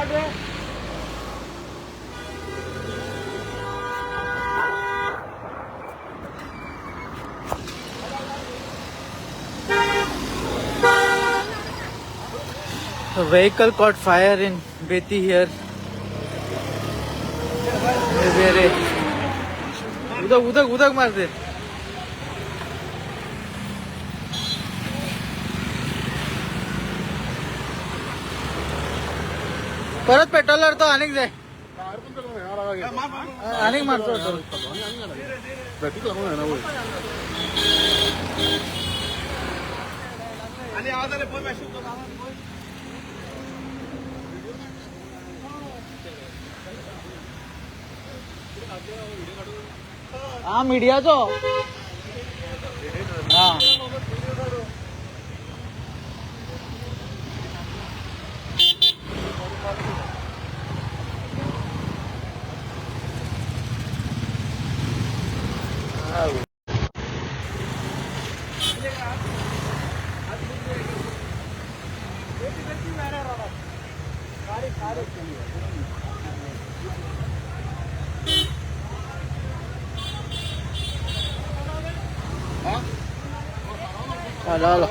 काढ रे. A vehicle caught fire in Beti here. अरे उदक उदक उदक मारते. परत पेट्रोलवर तो अनेक जाय, अनेक मारतो पेट्रोल. ट्रॅफिक लागून आहे ना वयर. आणि आवाज आले पळय मॅशीन तो आवाज पळय. हा मीडियाचो हा. आलो आलो.